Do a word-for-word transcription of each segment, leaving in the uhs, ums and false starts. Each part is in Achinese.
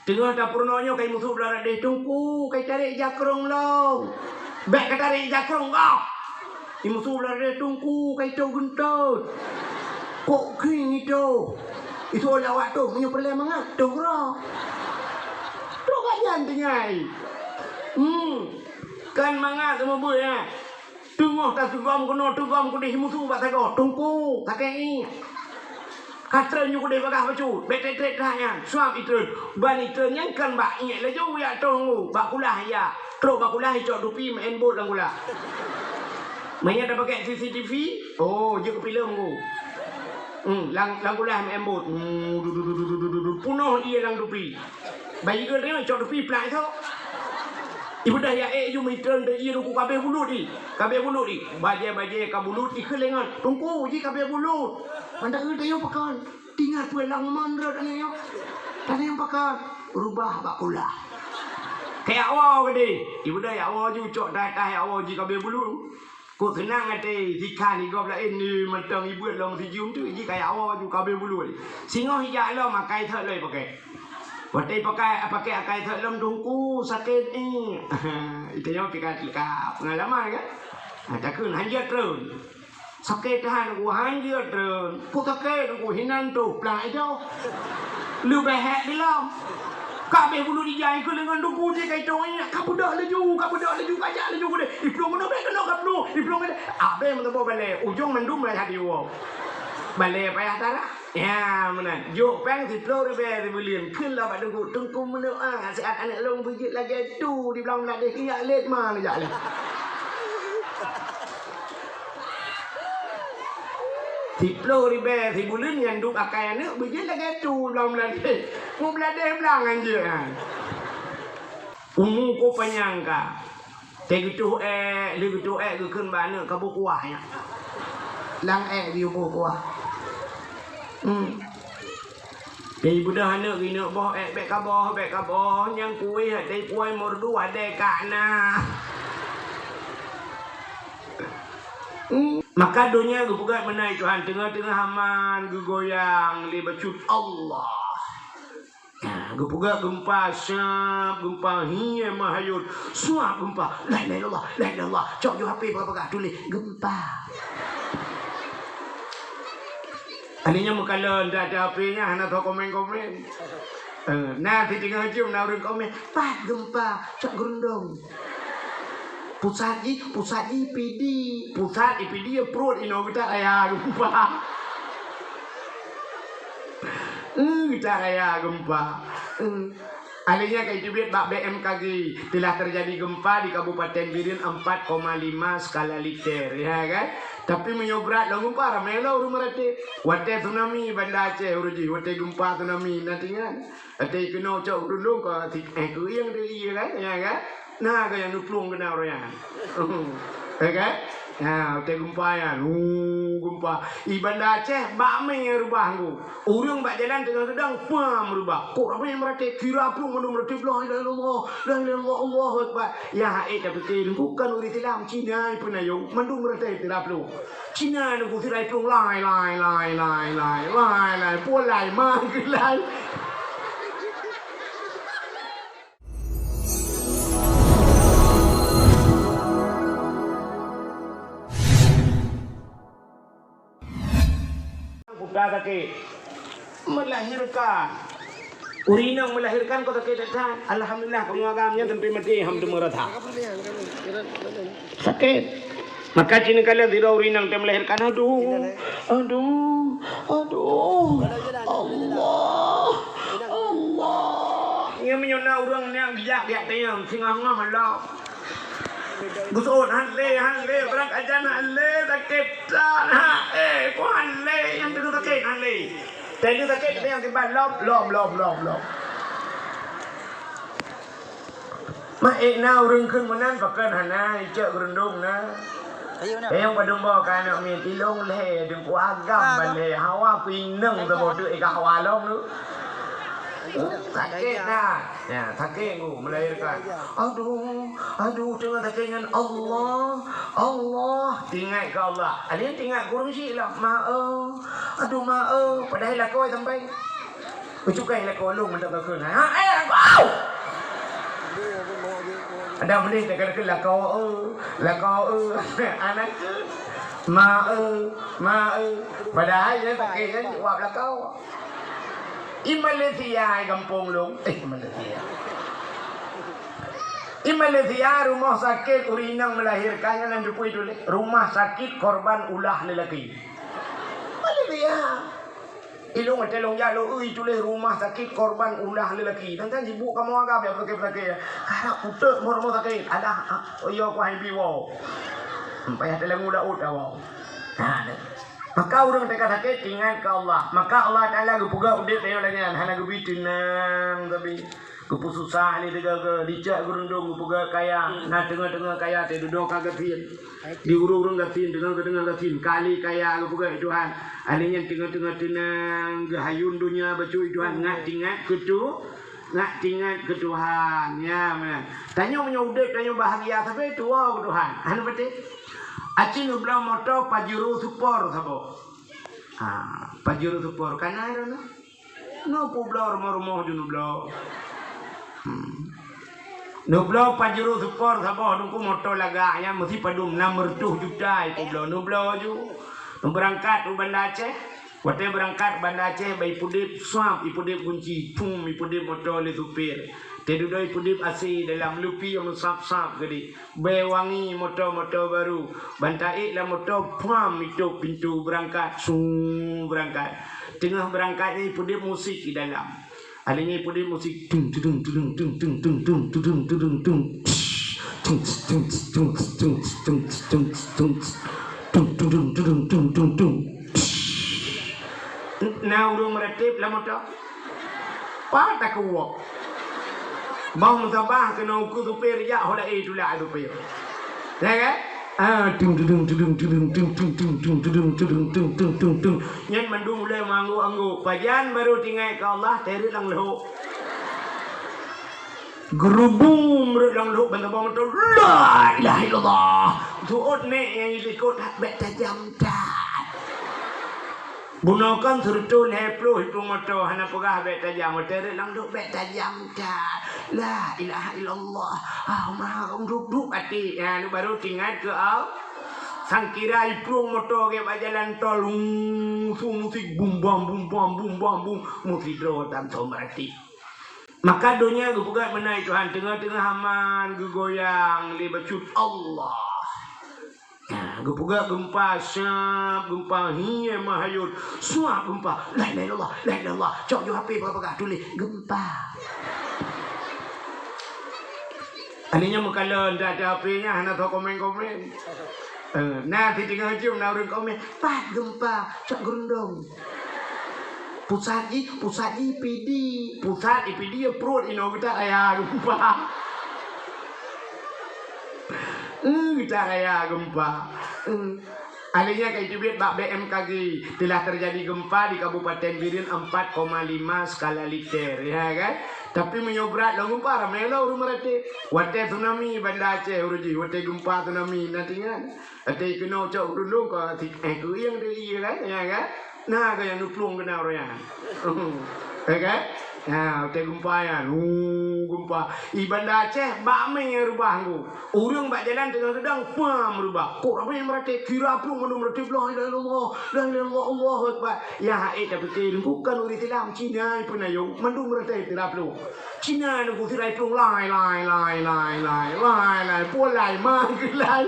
Teungoh tapeurunoe nyoe ka imusu blah radeh, "Teungku, ka itarek jakrong lom." "Bèk katarek jakrong gob!" Imusu blah radeh, "Teungku, ka itoh geuntot." "Kok kheun itoh?" Isu lé awak toh, meunyoe peureulèe mangat, toh keudroe. Trok ka jan tinggai. Hmm. Kan mangat seumeubeuet, eh. Teungoh taseugom keunoe, teugom keudeh, imusu bak sagoe, "Teungku, sakét ié." Ka treun nyoe keudeh bagaih bacut, bèk trét-trét that nyan, suab itreun. Ban itreun nyan kan bak ié laju jak toh ngu, bak kulah jak. Trok bak kulah icok tupi, meu'en bot lam kulah. Meunyo tapakèk C C T V, oh, jeuet keu filem ngu. Hmm, lam, lam kulah meu'en bot. Hmm, du, du, du, punoh ié lam tupi. Bayi geuh teuh cok tupi plak esok. Ibeudôh jak ék ju, meutreun teuh ié Teungku, ka abéh bulut jih. Ka abéh bulut jih. Bajèe-bajèe ka bulut, ikheun lé ngon, "Teungku, jih ka abéh bulut." Mantong geutanyoe pakon. Tinggai peue lam mon rot aneuk nyoe. Tanyoe pakon. Reubah bak kulah. Ka jak woe keudeh. Ibeudôh jak woe ju, cok that-that jak woe, jih ka abéh bulut. Kok seunang até, sikhan igob laén ni mantong ibeuet lom sijeuem teuk, jih ka jak woe ju ka abéh bulut. Singoh ijak lom, akai sot lom ipakèk. Watèe ipakèk, pakèk akai sot lom, "Teungku, sakét ié." Itanyoe pih ka, ka peungalaman kan? Ha, takheun, "Han jeuet treun." "Sakét that, Teungku, han jeuet treun." "Peue sakét, Teungku?" "Hinan toh plak itoh." Leubèh hék di lom. Ka abéh bulut ijak, ikheun lé ngon, "Teungku, jih ka itoh ié." Ka beudôh laju, ka beudôh laju, ka jak laju keudeh. Iplueng keunoe, bèk keunoe ka peunoh. Iplueng keudeh. Abéh meuteumé balèe. Ujông mandum rayat di woe. Balèe payah tarah. Ya, meunan. Jok péng siploh ribèe sibuleuen. Kheun lom bak Teungku, "Teungku, meudoa siat aneuk lôn beujeuet lagèe tu di blang blah deh, jak lét ma neujak lé." Siploh ribèe sibuleuen nyan duek akai aneuk beujeuet lagèe tu lam blah deh. Mu blah deh blang anjeuk nyan. Umu ko panyang ka. Teuh geutoh èk, lheueh geutoh èk geukheun bak aneuk, "Ka boh kuah nyan." Lam èk geuyue boh kuah. Hmm. Teuh ibeudôh aneuk geuneuk boh èk, "Bèk kaboh, bèk kaboh, nyang kuéh até puwoe meureudu adèe ka na." Hmm. Maka donya geupeugah meunan Tuhan, teungoh-teungoh aman geugoyang lé bacut Allah. Nah, geupeugah geumpa, siap geumpa, hiye mahayot, suap geumpa. La ilaha illallah, la ilaha illallah. Cok ju H P peugah-peugah tuléh geumpa. Akhirnya meukalon dah ada H P nya hana tho komen-komen. Eh, nah, di tengah jam na ureueng komen, "Pat geumpa?" Cok geurundong. Pusat jih, pusat jih I P D. Pusat I P D ya pruet inoe geutak raya geumpa. Eh, geutak raya geumpa. Eh. Akhirnya ka iteubiet bak B M K G, telah terjadi gempa di Kabupaten Bireuen empat koma lima skala Richter, ya kan? Tapi meunyoe brat lom geumpa, ramé lom ureueng meuratéb. Watèe tsunami Banda Aceh ureueng jih, watèe geumpa tsunami, na teuingat? Watèe keunoe cok geurundong ka, eh, keuieng teuh ié kan? Ya kan? Na ka nyang neuplueng keunan ureueng nyan. Ya kan? Ha, watèe geumpa nyan, hu, geumpa. I Banda Aceh, bak mé reubah nggu. Ureueng bak jalan teungoh seudang, pam reubah. Kok ramé meuratéb, sira plueng mandum meuratéb, "La ilaha illallah, la ilaha illallah, Allahu Akbar." Ya, hai, tapike, bukan ureueng Islam, Cina pun ayo, mandum meuratéb sira plueng. Cina nunggu sira plueng, lai, lai, lai, lai, lai, lai, lai, pulang lai, mangkeu lai. Putra sakét. Melahirkan. Ureueng inong melahirkan kok sakét that. Alhamdulillah, kamoe agam nyan sampai maté, alhamdulillah, rata. Sakét. Maka cit neukalon sidroe ureueng inong teuh melahirkan, "Aduh, aduh, aduh, Allah, Allah." Nyan meunyoe na ureueng nyang geujak-jak tanyong, singoh-ngoh lom. Geuseuôt, "Han lé, han lé, brat ajan han lé, sakét that, ha, eh, kok han lé, nyang teungoh sakét han lé." Teuh sakét nyang tiba lom, lom, lom, lom, lom. Mak ék na ureueng kheun meunan, pakon hana, icok geurundong na. Ayô na. Nyang padum boh ka aneuk miet, ilong lhèe, teungku agam ban lhèe, hawa ku inong saboh teuk, eh, ka hawa lom tu. Sakét na. Ya, sakét ku melahirkan. Aduh, aduh, teungoh sakét nyan, Allah, Allah, teuingat keu Allah. Ada nyang teuingat keu ureueng syik lah, "Ma eu, aduh, ma eu," padahai lakoe sampai. Peucukai lakoe lôn mantong ka kheun. Ha, eh, lakoe! Ada meunan teuka-teuka lakoe, eh, lakoe, eh, aneuk, eh, ma, eh, ma, eh. Padahai nyan sakét nyan jaweueb lakoe. I Malaysia, i gampông lôn, eh, Malaysia. I Malaysia, rumoh sakét ureueng inong melahirkan nyan lam teupeu tuléh, rumah sakit korban ulah lelaki. Malaysia. Ilôn watèe lôn jak lôn eu tuléh rumah sakit korban ulah lelaki. Dan kan sibuk kamoe agam ya, pakai-pakai ya. Karap putek mo rumah sakit. Alah, ah, oh iya, ku hai bi wow. Payah telengu Daud dah wow. Nah, deh. Maka ureueng teuka sakét, ingat keu Allah. Maka Allah Taala geupeugah udép tanyoe lagèe nyan, hana geubi teunang sabe. Geupeususah lé teuga-teuga, dicak geurundong geupeugah kaya, na teungoh-teungoh kaya teududoe ka gasien. Di ureueng-ureueng gasien, teungoh-teungoh gasien, ka lé kaya geupeugah Tuhan. Aneuk nyan teungoh-teungoh teunang, geuhayun donya bacut Tuhan, ngat tingat keu tu, ngat tingat keu Tuhan. Ya, meunan. Tanyoe meunyoe udép tanyoe bahagia sabe tuwoe keu Tuhan. Hana patéh. Aci neubloe moto Pajero Sport saboh. Ha, Pajero Sport kana droeneuh. Neupubloe rumoh-rumoh ju neubloe. Hmm. Neubloe Pajero Sport saboh, Teungku, moto lagak nyan meusi padum, nam reutôh juta ipubloe. Neubloe ju. Neubeurangkat u Banda Aceh. Watèe beurangkat Banda Aceh, bak ipeudép swab, ipeudép gunci, pum, ipeudép moto lé supir. Teududoe ipeudép A C dalam, lupi meusab-sab keudéh. Bèe wangi moto-moto barô. Ban taék lam moto, pam, itôp pintoe, beurangkat, su, beurangkat. Teungoh beurangkat nyan ipeudép musik di dalam. Aneuk nyan ipeudép musik, tung, tudung, tudung, tung, tung, tung, tung, tudung, tudung, tung. Tung, tung, tung, tung, tung, tung, tung, tung, tung, tung. Tung, tudung, tudung, tung, tung, tung. Na ureueng meuratéb lam moto? Pat takue. Boh meusabah keunoe ukeue supir jak, ho laén tulak supir. Ya kan? Ah, tung, tudung, tudung, tudung, tung, tung, tung, tung, tudung, tudung, tung, tung, tung, tung. Nyan mandum ulèe meuanggô-anggô. Pajan barô teuingat keu Allah, teuret lam lhok. Geurubum rot lam lhok ban saboh moto, "La ilaha illallah." Tuôt nèk nyang di likôt, "Bèk tajam that." Bunoe kon sireutôh lhèe plôh iplueng moto, hana peugah bèk tajam. Watèe rot lam lhok, "Bèk tajam that." "La ilaha illallah." Ah, meuharôm dup-dup até. Ya, nyan barô teuingat keu Allah. Sangkira iplueng moto gèt bak jalan tol, lungsu musik bum bam, bum bam, bum bam, bum. Meusidroe tan soe meuratéb. Maka donya geupeugah meunan, Tuhan, teungoh-teungoh aman geugoyang lé bacut Allah. Nah, geupeugah geumpa, siap geumpa, hieng meuhayot, suap geumpa. La ilaha illallah, la ilaha illallah. Cok ju H P peugah-peugah, tuléh geumpa. Aneuk nyan meukalon, dak ada H P nyan, hana soe komen-komen. Eh, na, si teungoh jeuem na ureueng komen, "Pat geumpa?" Cok geurundong. Pusat jih, pusat jih Pidie. Pusat di Pidie, pruet inoe geutak raya geumpa. Eh, geutak raya geumpa. Eh. Akhirnya ka iteubiet bak B M K G, telah terjadi gempa di Kabupaten Bireuen empat koma lima skala Richter, ya kan? Tapi meunyoe brat lom gempa, ramé lom ureueng meuratéb. Watèe tsunami Banda Aceh ureueng jih, watèe gempa tsunami, na teuingat? Watèe keunoe cok ureueng lôn ka ti-, eh, keuieng teuh ié kan, ya kan? Na ka nyang neuplueng keunan ureueng nyan. Ya kan? Ha, watèe gempa nyan, hu, gempa. I Banda Aceh, bak mé reubah nggu. Ureueng bak jalan teungoh seudang, pam, reubah. Kok ramé meuratéb, kira plueng mandum meuratéb, "La ilaha illallah, la ilaha illallah, Allahu Akbar." Nyang hana tapike, bukan ureueng Islam, Cina peunayong, mandum meuratéb kira plueng. Cina nunggu sirai plueng, lai, lai, lai, lai, lai, lai, lai, puwoe lai, ma geulai.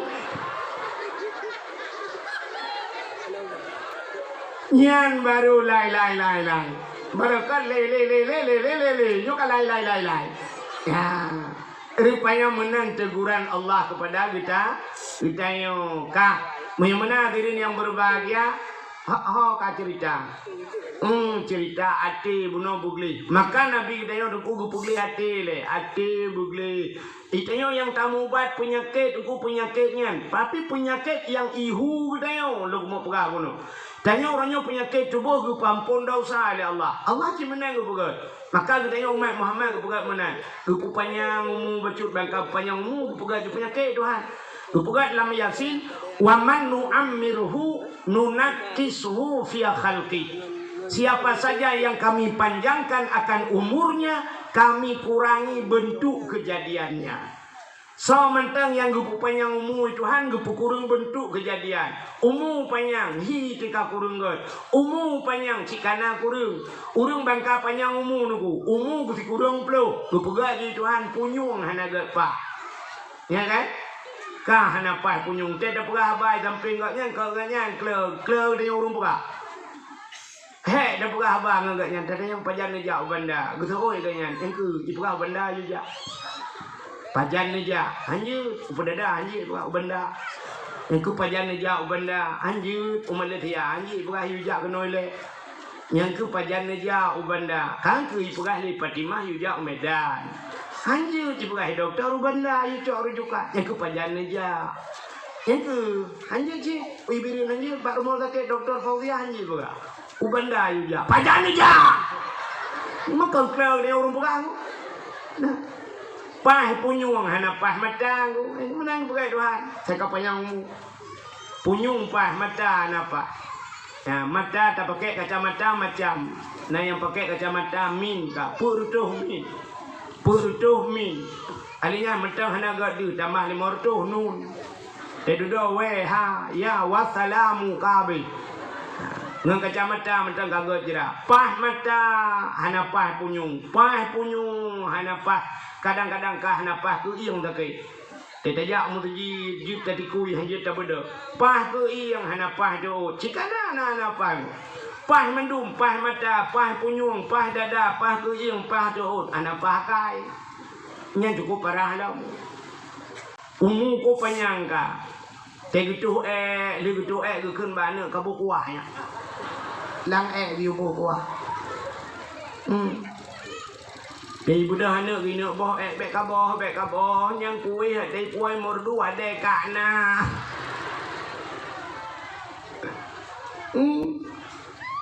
Nyan baru lai, lai, lai, lai. Baru kan le, le, le. Nyoe ka lai, lai, lai, lai. Ya. Rupanya meunan teguran Allah kepada kita, kita nyoe. Ka, meunyoe meunan hadirin yang berbahagia, ha, ha, ka cerita. Hmm, cerita até bunoe beugleh. Maka Nabi geutanyoe teungku geupeugleh até lé, até beugleh. Geutanyoe nyang tamubat peunyakét, teungku peunyakét nyan. Tapi peunyakét nyang ihu geutanyoe, lôn meupeugah bunoe. Tanyoe uroe nyoe peunyakét tuboh geupeuampôn desya lé Allah. Allah cit meunan geupeugah. Maka geutanyoe umat Muhammad geupeugah meunan. Geupeupanyang umu bacut, ban ka peupanyang umu geupeugah jih peunyakét Tuhan. Geupeugah lam Yasin, "Wa man nu'ammirhu nunakkishu fil khalqi." Siapa saja yang Kami panjangkan akan umurnya, Kami kurangi bentuk kejadiannya. Soe mantong nyang geupeupanyang umu Tuhan, geupeukureueng beuntuk keujadian. Umu panyang, hi teuka kureueng gét. Umu panyang, cit kana kureueng. Ureuëng bangka panyang umu nuku, umu geusikureueng ploh, geupeugah lé Tuhan punyueng hana gét paih. Nyan kan? Ka hana paih punyueng, teuh tapeugah haba sampéng gobnyan, keu gobnyan kleu, kleu tanyoe ureuëng peugah. Hék, tapeugah haba ngon gobnyan, teuh tanyong pajan neujak u Banda. Geuseuôt gobnyan, nyang keu jipeugah u Banda yue jak. Pajan neujak, hanjeuet, u Peudada hanjeuet peugah u Banda. Nyang keu pajan neujak u Banda, hanjeuet, u Malaysia hanjeuet peugah yue jak keunoe lé. Nyang keu pajan neujak u Banda, han keu jipeugah lé Fatimah yue jak u Medan. Hanjeuet jipeugah lé dokto u Banda yue cok rujukan. Nyang keu pajan neujak. Nyang keu hanjeuet cit, u Ibireuen hanjeuet, bak rumoh sakét dokto Fauziah hanjeuet peugah. U Banda yue jak. Pajan neujak. Meukeue-keue lé ureuëng peugah. Nah. Paih punyueng hana paih mata ku. Meunan peugah Tuhan. Saya ka panyang umu. Punyueng paih, mata hana paih. Nah, mata tapakék kacamata macam. Na nyang pakék kacamata min ka. Peuet reutôh min. Peuet reutôh min. Ahli nyan mantong hana gét deuh, tamah limong reutôh nun. Teududoe wee, ha, ya, wassalamu ka habéh. Ngon kacamata mantong ka gét jira. Paih mata hana paih punyueng. Paih punyueng hana paih. Kadang-kadang ka hana paih keuieng sakét. Teuh tajak meuseujid, jeuet tatikui, hanjeuet tabeudôh. Paih keuieng hana paih teuôt. Cit kana na hana paih. Paih mandum, paih mata, paih punyueng, paih dada, paih keuieng, paih teuôt. Hana paih akai. Nyan cukup parah lom. Umu ko panyang ka. Teuh geutoh ék, lheueh geutoh ék geukheun bak aneuk kaboh kuah nyan. Lam ék geuyue boh kuah. Hmm. Teuh beudôh aneuk geuneuk boh ék, bék kaboh, bék kaboh, nyang kueh teuh puwoe meureudu adé ka na. Hmm.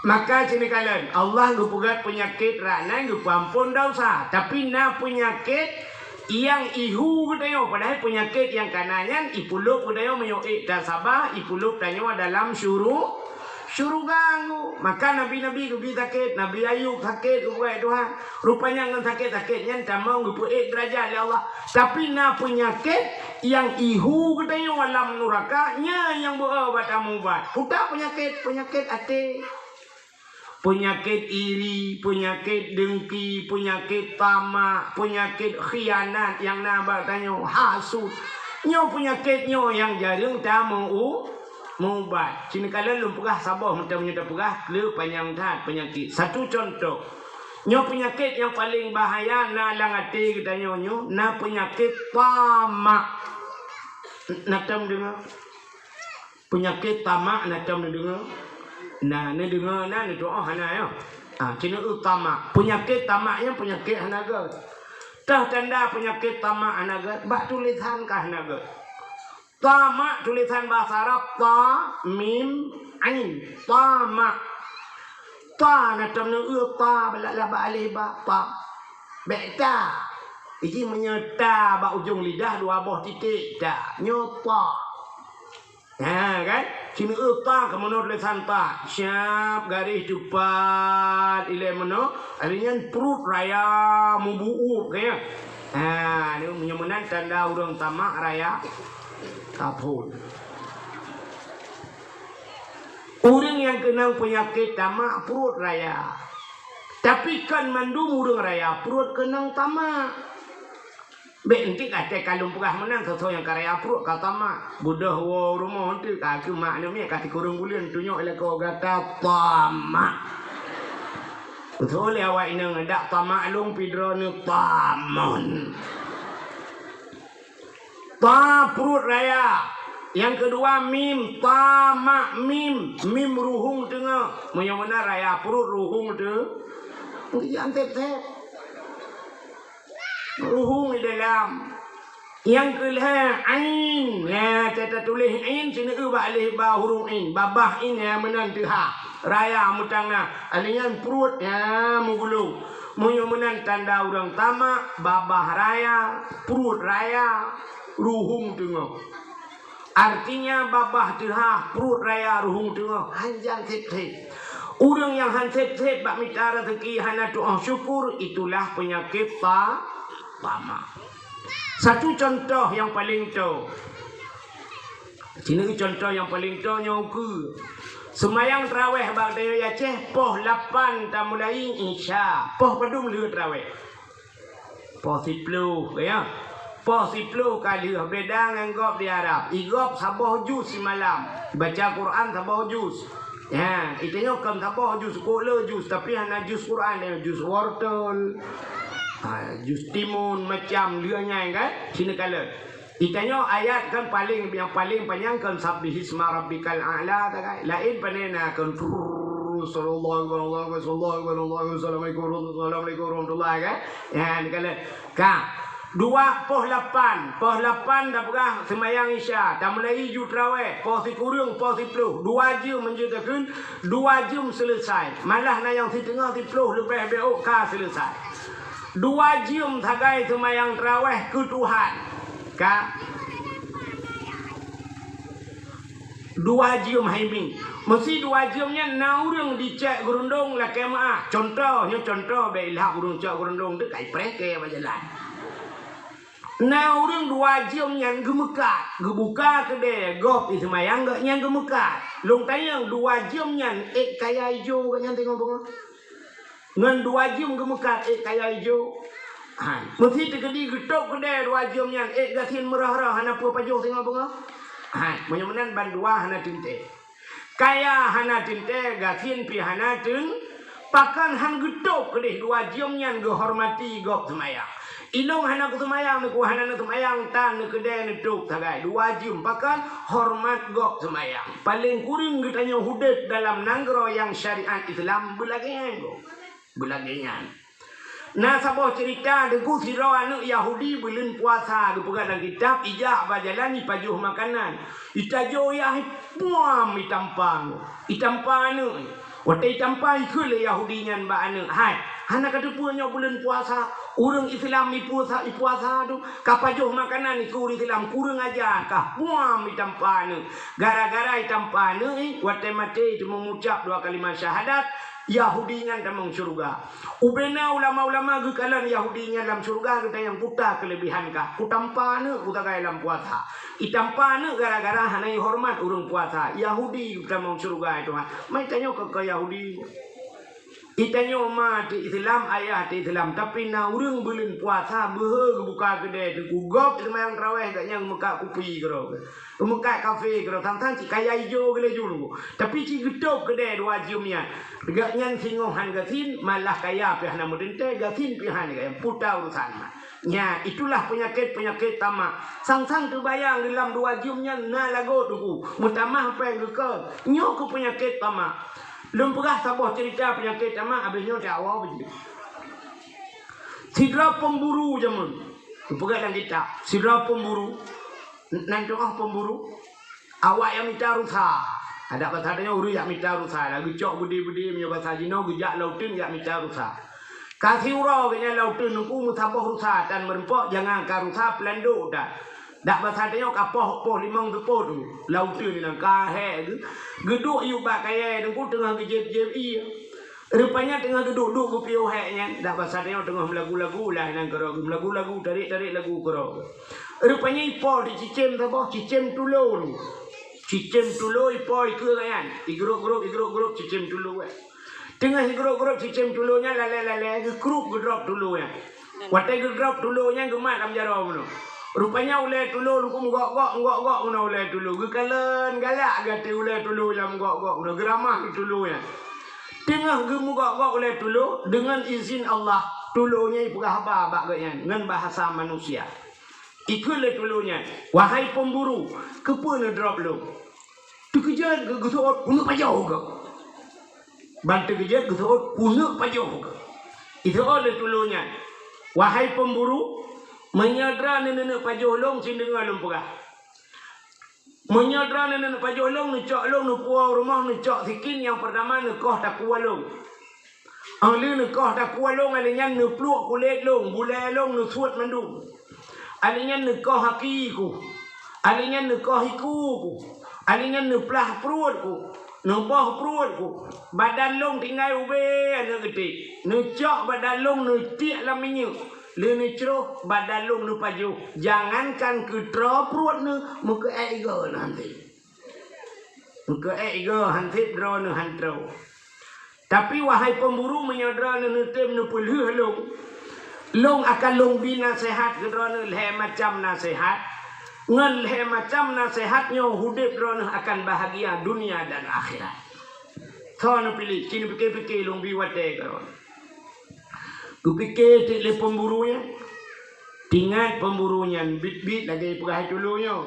Maka sinikalon, Allah geupeugét peunyakét rak nyan geupeuamphon desya, tapi na peunyakét nyang ihu geutanyoe, padahai peunyakét nyang kana nyan ipeulôb geutanyoe meunyoe ék tasaba, ipeulôb tanyoe dalam syuru-, syuruga ngu. Maka nabi-nabi geubi sakét, Nabi Ayub sakét, geupeugah Tuhan. Rupanya ngon sakét-sakét nyan tamong geupeuék deurajat lé Allah. Tapi na peunyakét nyang ihu geutanyoe lam nuraka, nyan nyang beu-o bak tamubat. Peue peunyakét, peunyakét até. Peunyakét iri, peunyakét dengki, peunyakét tamak, peunyakét khianat nyang na bak tanyoe, hasut. Nyoe peunyakét nyoe nyang jareueng tameu-, meuubat. Sinikalon lôn peugah saboh mantong nyoe tapeugah, keu panyang that peunyakét. Satu contoh. Nyoe peunyakét nyang paleng bahaya na lam até geutanyoe nyoe, na peunyakét tamak. Na tom deungoe? Peunyakét tamak na tom neudeungoe? Na neudeungoe na, neutuoh hana nyoe. Ah, keuneuk tamak. Peunyakét tamak nyan peunyakét hana gét. Toh tanda peunyakét tamak hana gét, bak tulésan ka hana gét. Tamak tulésan bahasa Arab ta, mim, ain. Tamak. Ta na tom neueu ta, bak alif ba ta. Bék ta. Iji meunyoe ta bak ujong lidah dua boh titik ta. Nyoe ta. Ha, kan? Sinoe ta keumeunur lé santa. Siap garéh tupat ilée meunoe. Ari nyan pruet raya mubuup, kan? Ha, nyoe meunan tanda ureuëng tamak raya taphon. Ureuëng nyang keunong peunyakét tamak pruet raya. Tapi kon mandum ureuëng raya pruet keunong tamak. Bék entik até ka lôn peugah meunan, soe-soe nyang ka raya pruet ka tamak. Beudôh woe rumoh entik ka keu mak neumiet ka sikureueng buleuen tunyok lakoe gata tamak. Beutôi lé awak inong dak tamak lôn pih droeneuh tamon. Ta pruet raya. Nyang keudua mim, tamak mim. Mim ruhueng teungoh. Meunyoe meunan raya pruet ruhueng teu. Ruhueng di dalam. Nyang keulhée ain. Nah, tata tuléh ain sineue bak aleh ba huruf ain. Babah ain nyang meunan teuha. Raya meutangah. Aleh nyan pruet nyang meugulong. Meunyoe meunan tanda ureuëng tamak, babah raya, pruet raya, ruhueng teungoh. Artinya babah teuha, pruet raya, ruhueng teungoh, hanjan sép-sép. Ureuëng nyang han sép-sép bak mita raseuki hana tuoh syukur, itulah peunyakét ta-, tamak. Satu contoh nyang paleng toe. Sineuk contoh nyang paleng toe nyoe ukeue. Seumayang traweh bak dayah Aceh poh lapan tamulai Isya, poh padum lheueh traweh. Poh siploh, ya. Poh siploh ka lheueh beda ngon gob di Arab. Igob saboh juz simalam. Baca Quran saboh juz. Ya, itanyoe kon saboh juz, kok le juz, tapi hana juz Quran, ya, juz wortel. Ha, juz timun macam lheueh nyan kan. Sini kala. Itanyoe ayat kan paling, yang paling panjang kan sabbihisma rabbikal a'la ta kan. Lain pane na kan trrrr, sallallahu alaihi wasallam, sallallahu alaihi wasallam, assalamualaikum warahmatullahi wabarakatuh kan. Ya, ni kala. Ka. Dua poh lapan, poh lapan dah peugah seumayang Isya, tamulai ju traweh, poh sikureueng, poh siploh, dua jeuem meunjeuet takheun, dua jeuem seuleusai. Malah na nyang siteungoh siploh leubeh beuk ka seuleusai. Dua jeuem sagai seumayang traweh keu Tuhan. Ka. Dua jeuem hai mi. Meusi dua jeuem nyan na ureuëng dicek geurundong lakée meuáh. Contoh, nyoe contoh, bék ilhak ureuëng cok geurundong teuh kai preh kée bak jalan. Na ureuëng dua jeuem nyan geumeukat, geubuka keudée gob iseumayang geuh nyan geumeukat. Lôn tanyong dua jeuem nyan ék kaya ijo geuh nyan teungoh beungoh. Ngon dua jeuem geumeukat ék kaya ijo. Hai, meusi teukeudi geutôb keudée dua jeuem nyan ék gasien meurah-rah hana peue pajoh singoh beungoh. Hai, meunyoe meunan bandua hana teuntée. Kaya hana teuntée, gasien pih hana teun, pakon han geutôb keudeh dua jeuem nyan geuhormati gob seumayang. Ilong hana kuseumayang, neuku hana neuseumayang, tan neukeudée neutôb sagai dua jeuem, pakon hormat gob seumayang. Paleng kureueng geutanyoe udeb dalam nanggroe nyang syariat Islam beulagée nyan gob. Beulagée nyan. Na saboh ceurita teungku sidroe aneuëk Yahudi buleuen puasa geupeugah lam kitab, ijak bak jalan ipajoh makanan. Itajoh yah ipuam itampa, itampa aneuëk. Watée itampa ikheun lé Yahudi nyan bak aneuëk, "Hai, hana kateupeue nyoe buleuen puasa? Ureuëng Islam ipuasa, ipuasa tu kapajoh makanan ikeu ureuëng Islam, kureueng aja kah puam itampa aneuëk." Gara-gara itampa aneuëk, watée maté teumeuucab dua kalimat syahadat, Yahudi nyan tamong syeuruga. Ubena ulama-ulama geukalon Yahudi nyan lam syeuruga geutanyong peue ta keuleubehan kah. Kutampa aneuëk kusagai lam puasa. Itampa aneuëk gara-gara hana ihormat ureuëng puasa. Yahudi tamong syeuruga, ya Tuhan. Mai tanyoe keu, keu Yahudi. Itanyoe ma teu Islam, ayah teu Islam, tapi na ureuëng buleuen puasa beuhe geubuka keudée teungku gob seumayang traweh geuh nyan meukat kupi keudroe. Meukak kafé keudroe, sang-sang cit kaya ijo geulaju lom. Tapi cit geutôb keudée dua jeuem nyan. Gobnyan singoh han gasien, malah kaya pih hana meuteuntée, gasien pih hana gaya puta urusan. Nya, itulah penyakit-penyakit tamak. Sang-sang teubayang di lam dua jeuem nyan na lagot teungku. Meutamah péng geukheun. Nyoe keuh penyakit tamak. Lôn peugah saboh ceurita penyakit tamak, habéh nyoe dakwah beujeuet. Sidroe pemburu jameun. Lôn peugah lam kitab. Sidroe pemburu. Nan teungoh pemburu, awak nyang mita rusa. Adak basa tanyoe ureuëng nyang mita rusa, lah geucok beudé-beudé, meunyoe basa jinoe geujak lam uteuen jak mita rusa. Ka siuroe geuh nyan lam uteuen teungku meusaboh rusa tan meureumpok, jangan ka rusa peulandok tan. Dak basa tanyoe ka poh, poh limong seupôt teungku. Lam uteuen nyan ka hék geuh, geuduek yub bak kayée teungku teungoh geujép-jép ié. Rupanya teungoh geuduek-duek geupiôh hék nyan, dak basa tanyoe teungoh meulagu-lagu lah inan keudroe, meulagu-lagu, tarék-tarék lagu keudroe. Rupanya ipo di cicém saboh, cicém tulô. Cicém tulô ipo ikeue nyan, igrôp-grôp, igrôp-grôp cicém tulô, eh. Teungoh igrôp-grôp cicém tulô nyan lalée-lalée, geukrup geudrop tulô nyan. Watée geudrop tulô nyan geumat lam jaroe meunoe. Rupanya ulée tulô lungkung gok-gok, gok-gok meunoe ulée tulô. Geukalon galak gata ulée tulô nyang gok-gok meunoe, geuramah tulô nyan. Teungoh geumugok-gok ulée tulô, deungon izin Allah, tulô nyan ipeugah haba bak gobnyan ngon bahasa manusia. Ikheun lé tulô nyan, "Wahai pemburu, keupeue neudrop lôn?" Teukeujot geu-, geuseuôt, "Keuneuk pajoh geuh." Ban teukeujot geuseuôt, "Keuneuk pajoh geuh." Iseuôt lé tulô nyan, "Wahai pemburu, meunyoe droeneuh neuneuk pajoh lôn, cit deungoe lôn peugah." Meunyoe droeneuh neuneuk pajoh lôn, neucok lôn, neupuwoe u rumoh, neucok sikin, nyang peurtama neukoh takue lôn. Óh lheueh neukoh takue lôn, óh lheueh nyan neupluek kulét lôn, bulée lôn neusuet mandum. Óh lheueh nyan neukoh aki ku. Óh lheueh nyan neukoh iku ku. Óh lheueh nyan neuplah pruet ku. Neuboh pruet ku, badan lôn tinggai ubé aneuk geuték. Neucok badan lôn neutiek lam minyeuk, lheueh neucroh badan lôn neupajoh. Jangankan keu troe pruet neuh, meukeuék igoe neuh han sép. Meukeuék igoe han sép droeneuh han troe. Tapi wahai pemburu, meunyoe droeneuh neutem neupeulheueh lôn, lôn akan lôn bi naseuhat keu droeneuh lhée macam naseuhat. Ngon lhée macam naseuhat nyoe udeb droeneuh akan bahagia dunia dan akhirat. Soe neupiléh, ci neupike-pike lôn bi watée keu droeneuh. Geupike teuk lé pemburu nyan. Tingat pemburu nyan biet-biet lagée peugah tulo nyoe.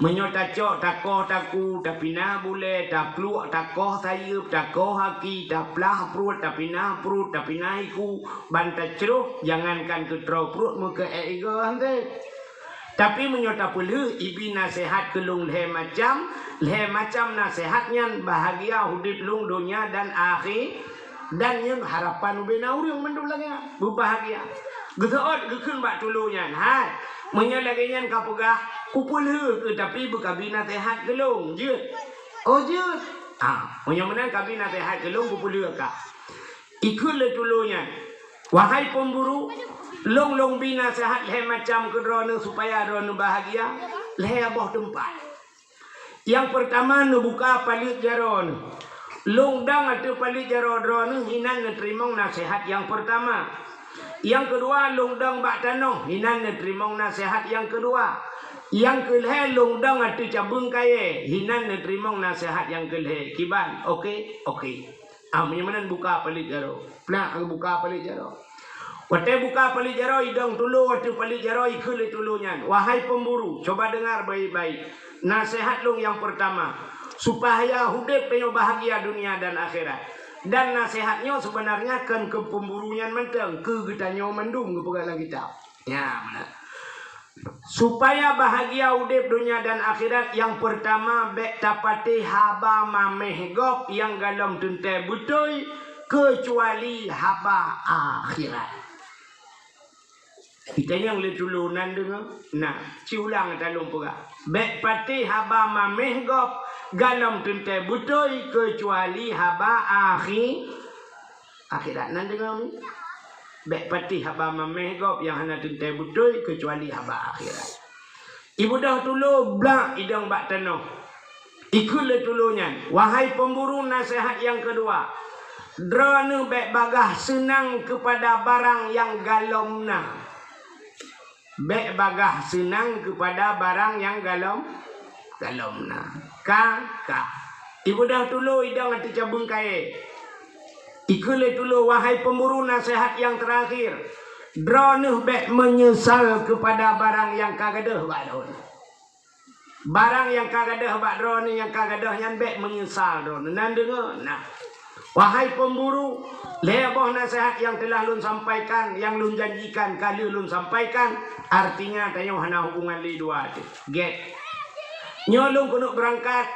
Meunyoe tacok, takoh taku, tapinah bulée, tapluek, takoh sayeuep, takoh aki, taplah pruet, tapinah pruet, tapinah iku, ban tacroh, jangankan keu troe pruet meukeuék igoe han sép. Tapi meunyoe tapeulheueh ibi naseuhat keu lôn lhée macam, lhée macam naseuhat nyan bahagia udeb lôn donya dan akhi-, dan nyan harapan ubé na ureuëng mandum lagée nyan, beubahagia. Geuseuôt geukheun bak tulo nyan, "Hai, meunyoe lagée nyan kapeugah, kupeulheueh keu, tapi beukabi naseuhat keu lôn, jeuet?" "Oh, jeuet." "Ah, meunyoe meunan kabi naseuhat keu lôn, kupeulheueh ka." Ikheun lé tulo nyan, "Wahai pemburu, lôn lôn bi naseuhat lhée macam keu droeneuh supaya droeneuh bahagia, lhée boh teumpat. Nyang peurtama neubuka paleuet jaroe neuh. Lôn dong ateueh paleuet jaroe droeneuh inan neuteurimong naseuhat nyang peurtama. Nyang keudua lôn dong bak tanoh inan neuteurimong naseuhat nyang keudua. Nyang keulhée lôn dong ateueh cabeueng kayée inan neuteurimong naseuhat nyang keulhée. Kiban, oke?" "Oke." Ah, meunyoe meunan buka paleuet jaroe. Plak, buka paleuet jaroe. Watée buka paleuet jaroe, idong tulo ateueh paleuet jaroe, ikheun lé tulo nyan, "Wahai pemburu, coba dengar baik-baik. Naseuhat lôn nyang peurtama, supaya udeb tanyoe bahagia dunia dan akhirat. Dan naseuhat nyoe seubeunarnya kon keu pemburu nyan mantong, keu geutanyoe mandum geupeugah lam kitab." Nyan meunan. Supaya bahagia udeb donya dan akhirat, nyang peurtama bék tapatéh haba maméh gob nyang galom teuntée beutôi, keucuali haba akhirat. Itanyong lé tulo nan deungoe, nah, siulang ata lôn peugah. Bék patéh haba maméh gob galom teuntée beutôi, keucuali haba akhi-, akhirat. Nan deungoe mi? Bék patéh haba maméh gob nyang hana teuntée beutôi keucuali haba akhirat. Ibeudôh tulo blak idong bak tanoh. Ikheun lé tulo nyan, "Wahai pemburu, naseuhat nyang keudua, droeneuh bék bagaih seunang keupada barang nyang galom na." Bék bagaih seunang keupada barang nyang galom, galom na. Ka, ka. Ibeudôh tulo idong ateueh cabeueng kayée. Ikheun lé tulo, "Wahai pemburu, naseuhat nyang teurakhir, droeneuh bék meunyeusal keupada barang nyang ka gadôh bak droeneuh." Barang nyang ka gadôh bak droeneuh, nyang ka gadôh nyan bék meunyeusal droeneuh. Nan deungoe, nah. Wahai pemburu, lhée boh naseuhat nyang teulah lôn sampaikan, nyang lôn janjikan ka lheueh lôn sampaikan, artinya tanyoe hana hubungan lé dua teuh. Gét. Nyoe lôn keuneuk beurangkat.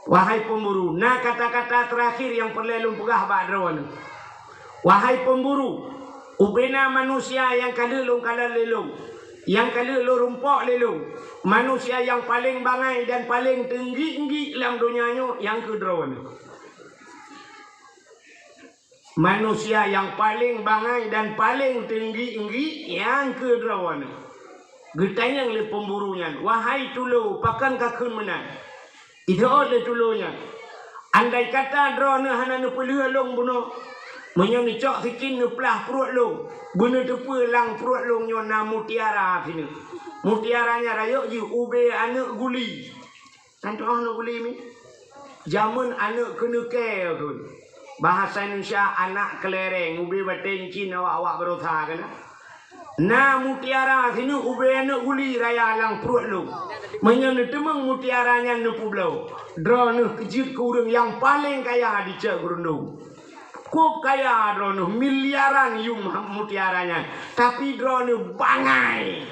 Wahai pemburu, na kata-kata teurakhir nyang peureulée lôn peugah bak droeneuh. Wahai pemburu, ubena manusia nyang ka lheueh lôn kalon lé lôn, nyang ka lheueh lôn rumpok lé lôn, manusia nyang paleng bangai dan paleng teunggi-unggi lam donya nyoe nyang keu droeneuh. Manusia nyang paleng bangai dan paleng teunggi-unggi nyang keu droeneuh. Geutanyong lé pemburu nyan, "Wahai tulo, pakon kakheun meunan?" Iteuôt lé tulo nyan, "Andai kata droeneuh hana neupeulheueh lôn bunoe, meunyoe neucok sikin neuplah pruet lôn, beuneuteupeu lam pruet lôn nyoe na mutiara sineuk. Mutiara nyan rayeuk jih ubé aneuk guli." Tan tu'oh aneuk guli mi? Jameun aneuk keuneukée kheun. Bahasa Indonesia anak kelereng, ubé bateng cin awak-awak barosa keunan. Na mutiara sineuk ubé aneuk guli raya lam pruet lôn. Meunyoe neuteumeung mutiara nyan neupeubloe, droeneuh keujeuet keu ureuëng nyang paleng kaya di Cot Geurundong. Kôb kaya droeneuh, miliaran yum mutiara nyan, tapi droeneuh bangai.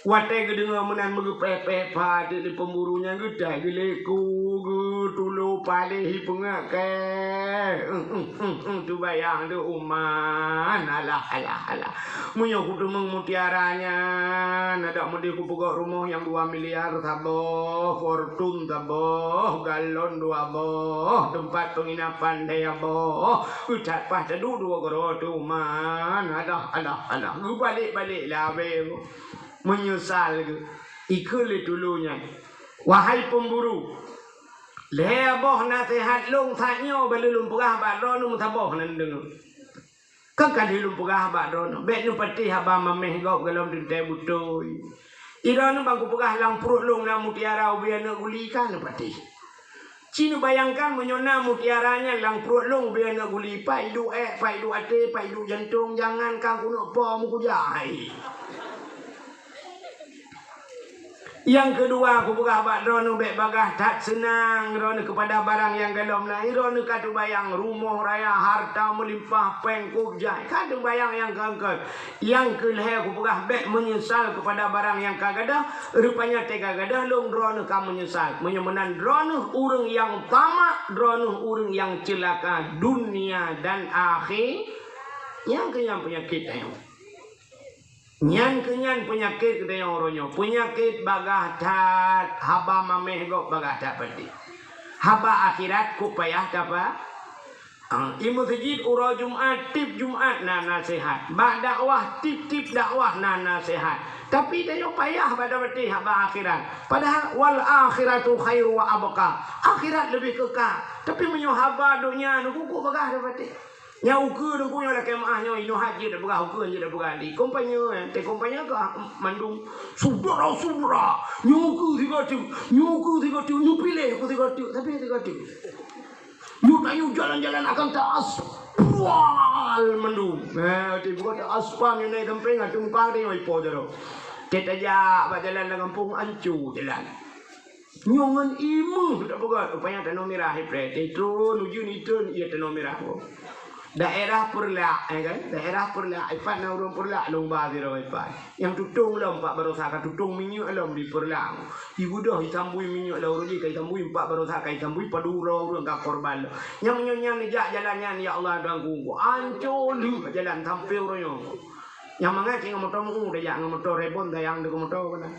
Watée geudeungoe meunan meugeupéh-péh pha teuk lé peumburu nyan geutai geuleku geutulo paléh ipeungak kée. Teubayang deuh uman, alah, alah, alah. Meunyoe kuteumeung mutiara nyan, adak meudeh kupeugöt rumoh nyang dua miliar saboh, Fortune saboh, galon dua boh, teumpat peunginapan saboh, keucat paih taduek dua keudroe teuh uman, alah, alah, alah. Geubalek-balek lé abée. Meunyeusal geuh, ikheun lé tulo nyan, "Wahai peumburu, lhée boh naseuhat lôn that nyoe ban lôn peugah bak droeneuh meusaboh nan deungoe. Kan ka lheueh lôn peugah bak droeneuh, bék neupatéh haba maméh gob golom teuntée beutôi. Droeneuh ban kupeugah lam pruet lôn na mutiara ubé aneuëk guli ka neupatéh. Ci neubayangkan meunyoe na mutiara nyan lam pruet lôn ubé aneuëk guli, pat iduek ék, pat iduek até, pat iduek jantong, jangankan keuneuk po meukujai." Nyang keudua, kupeugah bak droeneuh bék bagaih that seunang droeneuh keupada barang nyang golom na. Droeneuh ka teubayang rumoh raya, harta meulimpah, péng kôb jai. Ka teubayang nyang keungkeut. Nyang keulhée kupeugah bék meunyeusal keupada barang nyang ka gadôh, rupanya teuka gadôh lom droeneuh ka meunyeusal. Meunyoe meunan droeneuh ureuëng nyang tamak, droeneuh ureuëng nyang ceulaka dunia dan akhi-, nyang keu nyan peunyakét tanyoe. Nyan keu nyan peunyakét keu tanyoe uroe nyoe. Peunyakét bagaih that, haba maméh gob bagaih that peunteng. Haba akhirat kok payah tapa. Ah, i meuseujid uroe Jumat, tiep Jumat na naseuhat. Bak dakwah, tiep-tiep dakwah na naseuhat. Tapi tanyoe payah bak tapatéh haba akhirat. Padahai wal akhiratu khairu wa abqa. Akhirat leubeh keuka. Tapi meunyoe haba donya nyoe kok bagaih tapatéh. Nyang ukeue teungku nyoe lakée meuáh nyoe, inoe hat jeuet tapeugah, ukeue jeuet tapeugah. Di kompanye, eh, teuh kompanye ka mandum syedara-syedara. Nyoe ukeue sigoe teuk, nyoe ukeue sigoe teuk, nyoe piléh ukeue sigoe teuk, tapi sigoe teuk. Nyoe tanyoe jalan-jalan akan taaspal mandum. Eh, teuh bukan taaspal nyoe naik gampeng, ateueh muka teuh nyoe ipo jaroe. Teuh tajak bak jalan lam gampông, anco jalan. Nyoe ngon imeuh tapeugah, rupanya tanoh mirah ipreh. Teuh tron, ujeuen itron, ié tanoh mirah. Daerah Peureulak, ya kan? Daerah Peureulak, ipat na ureuëng Peureulak, lôn ba sidroe ipat. Nyang tutong lom pat baroesa ka tutong minyeuk lom di Peureulak. Ibeudôh isambui minyeuk lom, ureuëng jih ka isambui, empat baroesa ka isambui, padub uroe ureuëng ka korban lom. Nyang meunyoe nyan neujak jalan nyan, ya Allah, Tuhanku, anco lheueh jalan sampoe uroe nyoe. Nyang mangat cit ngon moto meu, tajak ngon moto Reborn, tayang deungon moto keunan.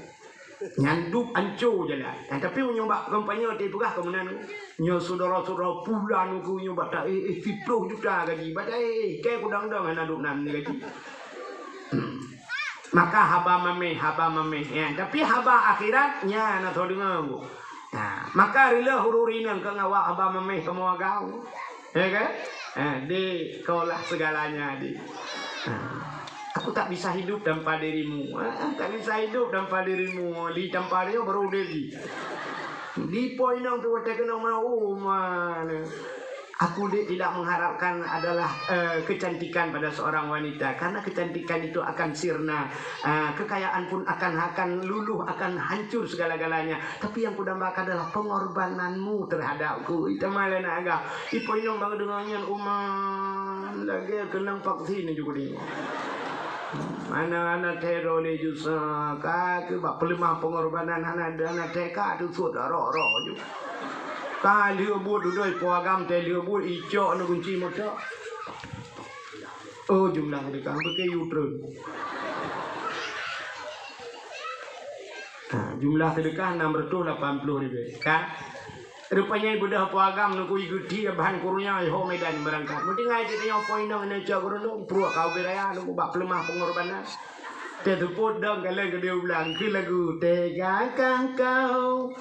Nyan dub anco jalan. Eh, tapi meunyoe bak kampanye teupeugah keu meunan, nyoe syedara-syedara pulan keu nyoe bak ta-, eh, eh, siploh juta gaji. Bak ta-, eh, eh, kée kudang-dang hana duek nan gaji. Hmm. Maka haba maméh, haba maméh, ya. Tapi haba akhirat, nyan na soe deungoe. Nah, maka reuloh ureuëng inong keu ngawak haba maméh kamoe agam. Ya kan? Eh, di kaulah segalanya, di. Ah, aku tak bisa hidup tanpa dirimu. Ah, tak bisa hidup tanpa dirimu. Di tanpa dia baru dia di. Di poin yang tu, kena mau mana. Aku di, tidak mengharapkan adalah, eh, kecantikan pada seorang wanita, karena kecantikan itu akan sirna, eh, kekayaan pun akan, akan luluh, akan hancur segala-galanya. Tapi yang kudambakan adalah pengorbananmu terhadapku. Ita malai nak agak. Ipo inong baru dengar nyan uman. Lagi kenang vaksin juga dia. Mana anak teror ni jusa. Ka ke bak pelemah pengorbanan anak, anak teka tu sudah roh-roh juga. Ka lheueh buet dudoi po agam teh lheueh buet icok na kunci motor. Oh, jumlah sedekah beuke yutrun. Ha, jumlah sedekah enam ratus lapan puluh ribu. Ka? Rupanya ibeudôh po agam nunggu igeuti bahan kurnia ho Medan berangkat. Meutinggai cit nyoe po inong ina cok gurulung pruak kau beraya nunggu bak pelemah pengorbanan. Teuseupôt dong ka lheueh geudeh ulang keu lagu, "Tegakah kau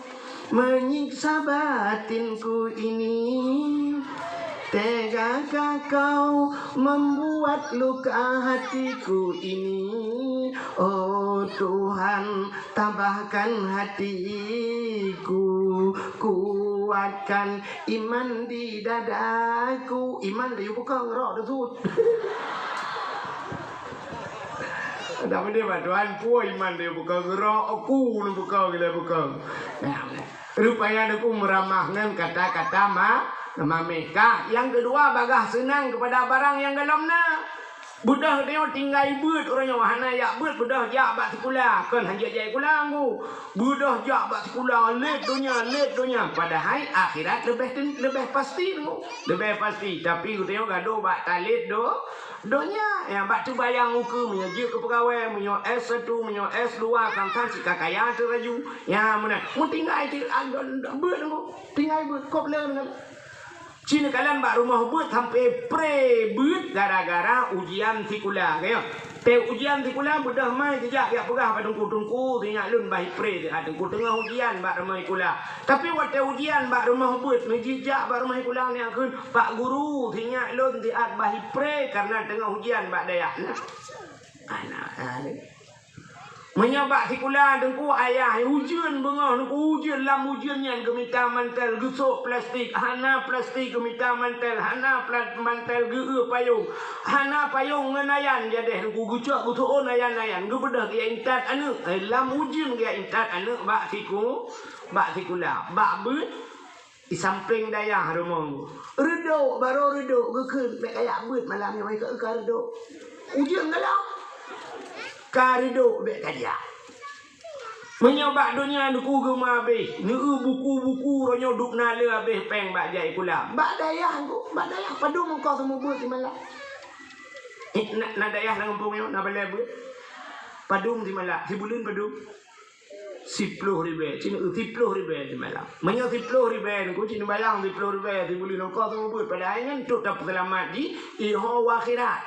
menyiksa batinku ini? Tegakah kau membuat luka hatiku ini? Oh Tuhan, tabahkan hatiku, kuatkan iman di dadaku." Iman di bukan rok tu. Tapi dia bantuan pun iman dia buka gerak, aku ni buka gila buka. Nah, rupanya aku meramah dengan kata-kata ma, mameh ka. Yang kedua, bagah senang kepada barang yang dalam na. Beudôh tanyoe tinggai beuet uroe nyoe, hana jak beuet, beudôh jak bak sikula, kon hanjeuet jak sikula ngku. Beudôh jak bak sikula, lét donya, lét donya, padahai akhirat leubeh ten-, leubeh pasti ngku. Leubeh pasti, tapi geutanyoe gadôh bak talét do-, donya. Nyang bak teubayang ukeue, meunyoe jeuet keu peugawée, meunyoe S satu, meunyoe S dua, sang-sang cit ka kaya teuraju. Nyang meunan, meutinggai cit, ah, beuet ngku, tinggai beuet, kop lé ngon Ci neukalon bak rumoh beuet sampoe pré beuet gara-gara ujian sikula, ka nyoe. Teu ujian sikula beudôh mai jijak jak peugah bak teungku, "Teungku, sinyak lôn bah pré teuka teungku, teungoh ujian bak rumoh sikula." Tapi watèe ujian bak rumoh beuet, neujijak bak rumoh sikula neukheun, "Pak Guru, sinyak lôn siat bah pré kareuna teungoh ujian bak dayah na." Anak, anak. Meunyoe bak sikula teungku ayah ujeuen beungoh, teungku ujeuen, lam ujeuen nyan geumita mantel, geusok plastik, hana plastik geumita mantel, hana pla-, mantel geu-eu payong, hana payong ngon ayan jadeh teungku geucok geuseuôn ayan-ayan, geubeudôh geujak intat aneuk, eh, lam ujeuen geujak intat aneuk bak siku-, bak sikula, bak beuet. Disampéng dayah rumoh. Reudok, barô reudok, geukheun, "Bèk kajak beuet malam nyoe, ka, ka reudok." Ujeuen galak. Ka reudok, bèk kajak. Meunyoe bak donya teungku geumeuhabéh, neu-eu buku-buku, uroe nyoe dub na le habéh péng bak jak sikula. Bak dayah teungku, bak dayah padum ongkoh seumeubeuet simalam. Eh, na, na dayah lam gampông nyoe, na balèe beuet. Padum simalam, sibuleuen padum. Siploh ribèe, ci neu-eu siploh ribèe simalam. Meunyoe siploh ribèe teungku, ci neubayang siploh ribèe sibuleuen ongkoh seumeubeuet, padahai nyan trok tapeuseulamat jih, iho u akhirat.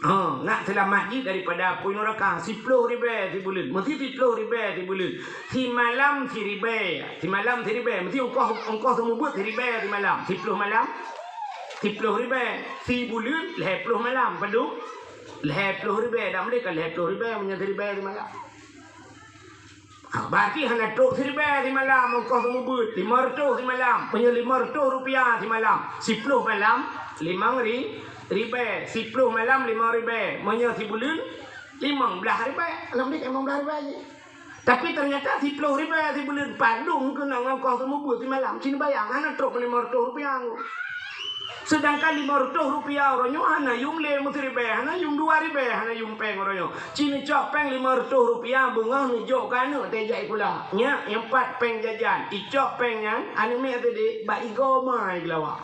Ha, nak seulamat jih daripada apui neuraka, siploh ribèe sibuleuen. Meusti siploh ribèe sibuleuen. Simalam siribèe, simalam siribèe. Meusti ongkoh, ongkoh seumeubeuet siribèe simalam. Siploh malam, siploh ribèe. Sibuleuen lhèe ploh malam. Padum? Lhèe ploh ribèe. Dak meudeh ka lhèe ploh ribèe meunyoe siribèe simalam. Ha, berarti hana trok siribèe simalam ongkoh seumeubeuet, limong reutôh simalam. Meunyoe limong reutôh rupiah simalam, siploh malam limong ri-, ribèe, siploh malam limong ribèe. Meunyoe sibuleuen, limong blaih ribèe. Alhamdulillah, limong blaih ribèe jih. Tapi teunyata siploh ribèe sibuleuen padum keuneuk ongkoh seumeubeuet simalam. Ci neubayang, hana trok limong reutôh rupiah. Seudangkan limong reutôh rupiah uroe nyoe hana yum lé meusiribèe, hana yum dua ribèe, hana yum péng uroe nyoe. Ci neucok péng limong reutôh rupiah beungoh neujok keu aneuk teuh jak sikula. Nyak, nyan pat péng jajan. Icok péng nyan, aneuk miet teuh deh, bak igoe ma i Geulawa.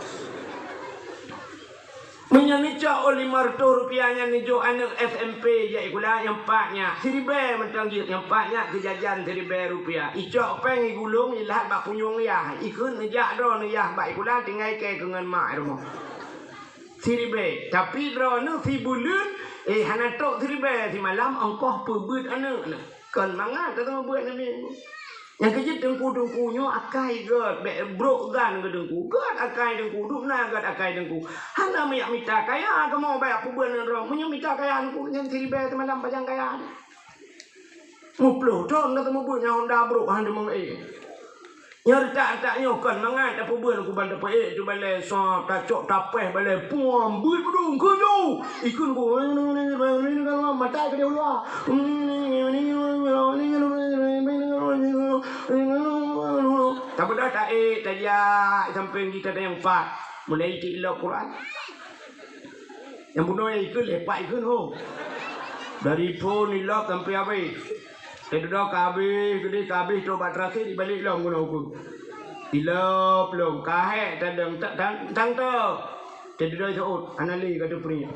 Meunyoe neucok limong reutôh rupiah nyan neujok aneuk S M P jak sikula, nyan pat nyak. Siribèe mantong jeuet, nyan pat nyak keu jajan siribèe rupiah. Icok péng igulong, ilhat bak punyueng yah. Ikheun neujak droeneuh yah bak sikula, tinggai kèe keu ngon mak i rumoh. Siribèe, tapi droeneuh sibuleuen, eh, hana trok siribèe simalam ongkoh peubeuet aneuk neuh. Kon mangat ka teuma beuet nyan. Nyang keujeuet teungku-teungku nyoe akai gèt, bèk brok gan keu teungku. Gèt akai teungku, dub na gèt akai teungku. Hana meuyak mita kaya kamoe bèk peubeuet ngon droe. Meunyoe mita kaya teungku nyan siribèe simalam pajan kaya. Muplôh thôn ka teuma beuet nyang honda brok han teuma eh. Nyang retak-retak nyoe kon mangat tapeubeuet kuban tapeue tu balèe sa tacok tapèh balèe puang beuet beudong keu nyoe. Ikheun ku mata keudeh luwa. Tabeudôh taék tajak sampéng gita nyang pat. Mulai ti ilok Quran. Nyang bunoe ikheun lepak ikheun ho. Dari phôn ilop sampai habéh. Teududoe ka habéh, keudeh ka habéh trok bak terakhir ibalek lom keunoe ukeue. Ilop lom, ka hék tadong ta-, tang, tang to. Teududoe seuôt, hana lé ka teupriek.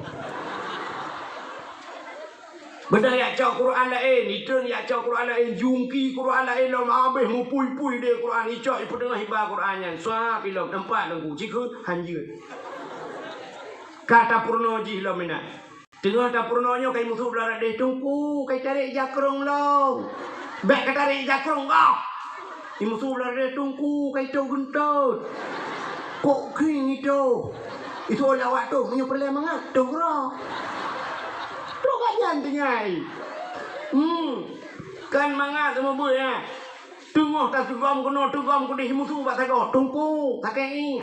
Beudôh yak cok Quran laén, itreun yak cok Quran laén, jungki Quran laén lom habéh meupui-pui deh Quran, icok ipeuteungoh iba Quran nyan. Suap ilom, teumpat lom ku, cikheun hanjeuet. Ka tapeurunoe jih lom inan. Teungoh tapeurunoe nyoe kai musoh blah radeh, "Teungku, kai tarek jakrong lom." "Bèk katarek jakrong gob." I musoh blah radeh, "Teungku, kai toh geuntot." "Kok kring itoh?" "Itoh lé awak toh, meunyoe peureulèe mangat, toh keudroe." Trok gobnyan tinggai. Hmm. Kan mangat teuma beuet, eh. Teungoh taseugom keunoe, teugom keudeh musoh bak sagoe, "Teungku, sakét ié."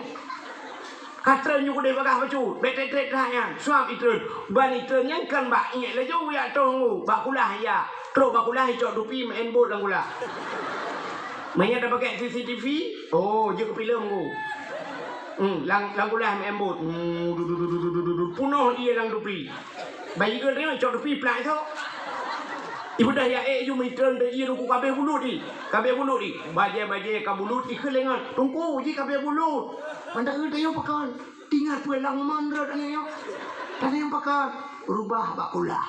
Ka treun nyoe keudeh bagaih bacut, bèk trép-trép that nyan, suap itreun. Ban itreun nyan kan bak iék laju yak toh nggu, bak kulah yak. Trok bak kulah icok dupi meu'en bot lam kulah. Meunyo tapakèk C C T V, oh, jeuet keu filem nggu. Hmm, lam, lam kulah meu'en bot. Hmm, du, du, du, punoh ie lam tupi. Bayi geut nyoe cok tupi plak esok. Ibudah ya ék ju mitreun teu ie Teungku ka abéh bulut i. Ka abéh bulut i. Bajée-bajée ka bulut i keu lengan. Teungku ji ka abéh bulut. Mantong eu tanyoe pakon. Tinggai peue lam mon rot tanyoe. Tanyoe pakon. Rubah bak kulah.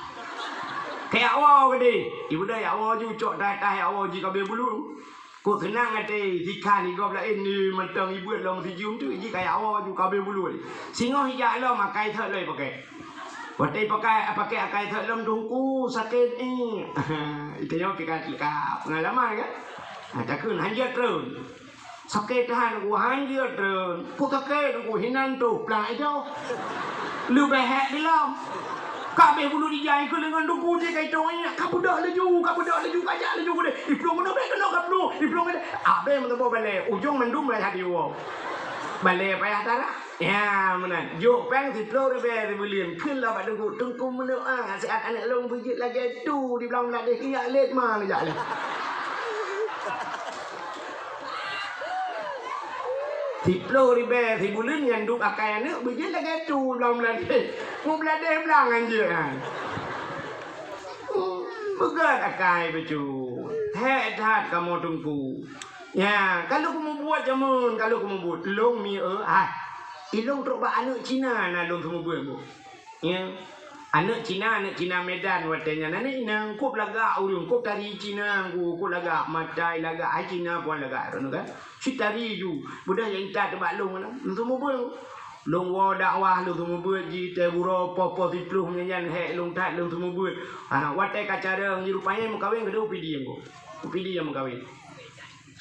Kayak woe gede. Ibudah ya woe ju cok tai-tai ya woe ji ka abéh bulut. Kok seunang até jikheun gob laén ni mantong ibuet lom sijum tu, ji kaya awak ju ka abéh bulut. Singoh ijak lom akai thot lom pakai. Watèe pakai, pakai akai thot lom Teungku sakét eh. Itu nyoe pih ka, ka pengalaman kan. Ha, takheun hanjeuet treun. Sakét that ku hanjeuet treun. Ku sakét ku hinan tu plang ijo. Leubeh hék di lom. Ka abéh bulut ijai keu lengan Teungku jih ka itong ingat. Ka beudôh laju, ka beudôh laju, ka jak laju keudeh. Iplueng meunoe bèk keunoe ka plueng, iplueng keudeh. Abéh meuteumé balèe, ujong mandum raya diwoe. Balèe payah tarah. Ya, meunan. Jok péng siploh ribèe sibuleuen. Kheun lom bak Teungku, Teungku meunoe ah, siat aneuk lôn beujeuet lagèe tu di blang Bangladesh, ingat lét ma neujak lé. Siploh ribèe sibuleuen nyan duek akai aneuk beujeuet lagèe tu blang Bangladesh. Mu Bangladesh blang anjeuk nyan. Beugèt akai bacut. Hék that kamoe Teungku. Ya, ka lheueh kumubuet jameun, ka lheueh kumubuet. Lôn mi eu, ah. Ilôn trok bak aneuk Cina na lôn seumeubeuet bu. Ya. Aneuk Cina, aneuk Cina Medan watèe nyan. Aneuk inong kop lagak ureueng, kop tari Cina ku, kop lagak matai lagak, hai Cina pun lagak droeneuh kan. Sit tari ju. Beudôh nyang intat bak lôn, lôn seumeubeuet. Lôn woe dakwah, lôn seumeubeuet jih, teuh buroe poh-poh siploh nyan hék lôn that lôn seumeubeuet. Ha, watèe ka carông jih rupanya meukawen keudeh u Pidie nyan. U Pidie meukawen.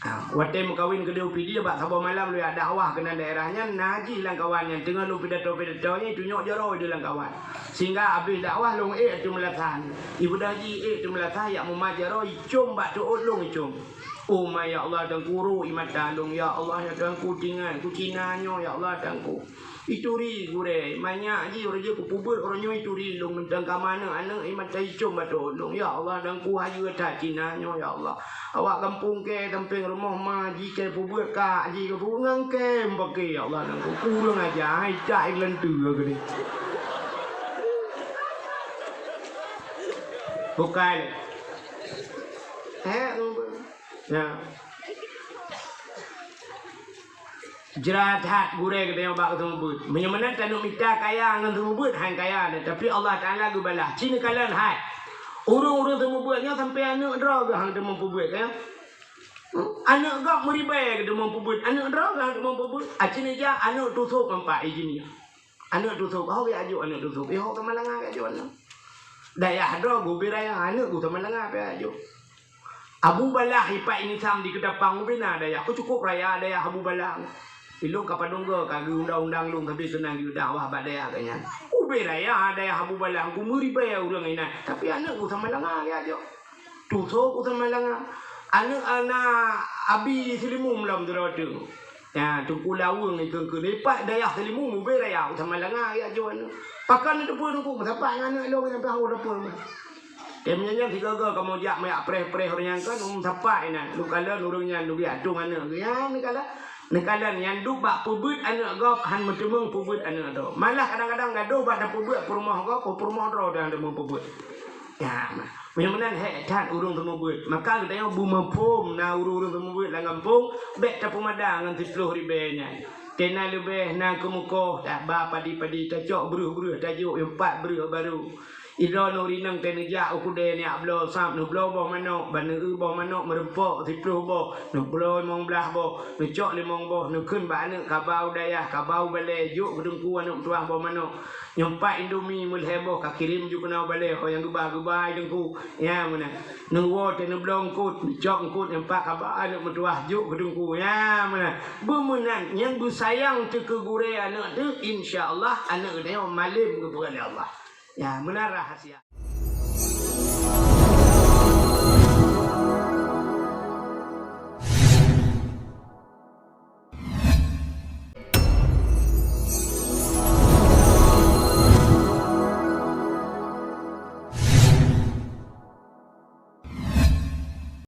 Ha, watèe meukawen keudeh u Pidie bak saboh malam lôn jak dakwah keunan daerah nyan, na jih lam kawan nyan teungoh lôn pidato-pidato nyan itunyok jaroe di lam kawan. Sehingga abéh dakwah lôn ék ateueh meulasah. Ibudah jih ék ateueh meulasah jak mumat jaroe icôm bak teuôt lôn icôm. Oh ma ya Allah Teungku, rô ie mata lôn ya Allah ya Teungku, tinggai ku Cina nyoe ya Allah Teungku. Ituri gurèe, manyak jih uroe jih kupeubeuet uroe nyoe ituri lôn mantong ka ma aneuk-aneuk ie mata icôm bak teuôt lôn. Ya Allah Teungku, hayeue that Cina nyoe ya Allah. Awak gampông kèe sampéng rumoh ma jih kèe peubeuet kak jih keupeue ngon kèe meupaké ya Allah Teungku. Kurang aja, hai dak ilanteue keudeh. Bukai. Eh, Ya. Jrat that gurèe geutanyoe bak seumeubeuet. Meunyoe meunan taneuk mita kaya ngon seumeubeuet, han kaya, tapi Allah Taala geubalah. Ci neukalon hai. Ureueng-ureueng seumeubeuet nyoe sampoe aneuk droe geuh han teumeupeubeuet, ya. Aneuk gob meuribèe geuh teumeupeubeuet, aneuk droe geuh han teumeupeubeuet. Aci neujak aneuk tusôk ngon pak ijin nyan. Aneuk tusôk, ho geujak jok aneuk tusôk. Iho Samalanga geujak jok aneuk. Dayah droe geuh ubé raya, aneuk geuh Samalanga pih geujak jok. Abu Balah ipat inisam di Keutapang ubé na dayah. Ku cukup raya dayah Abu Balah. Ilôn ka padum goe ka geuundang-undang lôn sabe seunang geudakwah bak dayah geuh nyan. Ubé raya dayah Abu Balah, ku meuribèe ureueng inan. Tapi aneuk geuh Samalanga geujak jok. Tusôk u Samalanga. Aneuk ana Abi Seulimeum lom droe teuh. Ya, Teungku Laweueng ikheun-kheun. Ipat dayah Seulimeum ubé raya u Samalanga geujak jok aneuk. Pakon neuteupeue Teungku, meusapat ngon aneuk lôn nyang tahu teupeu. Tem nyan nyan sigoe-goe kamoe jak meuyak preh-preh ureueng nyan kan, meusapat inan. Lôn kalon ureueng nyan lôn geujak tueng aneuk. Ya, neukalon. Neukalon nyan duek bak peubeuet aneuk gob han meuteumeung peubeuet aneuk droe. Malah kadang-kadang gadoh bak tapeubeuet peurumoh gob, peurumoh droe dan teumeupeubeuet. Ya, Meunyoe meunan hék that ureueng seumeubeuet, maka geutanyoe beumeuphom na ureueng-ureueng seumeubeuet lam gampông, bèk tapeumada ngon siploh ribèe nyan. Teuh na leubeh na keumeukoh, taba padi-padi, tacok breueh-breueh, tajok nyang pat breueh barô. Idroe nuri nang teuh neujak u keudè neujak bloe sab, neubloe boh manok, ban neueu boh manok meureumpok siploh boh, neubloe limong blaih boh, neucok limong boh, neukheun bak aneuk kaba u dayah, kaba u balèe, jok keu teungku aneuk meutuah boh manok. Nyoe pat Indomie meulhèe boh ka kirém ju keunoe balèe, ho nyang geuba-geuba ai teungku. Nyan meunan. Neuwoe teuh neubloe eungkôt, neucok eungkôt nyoe pat kaba aneuk meutuah jok keu teungku. Nyan meunan. Beumeunan nyang beusayang teuh keu gurèe aneuk teuh, insya Allah aneuk geutanyoe malém geupeugah lé Allah. Nyan meunan rahsia.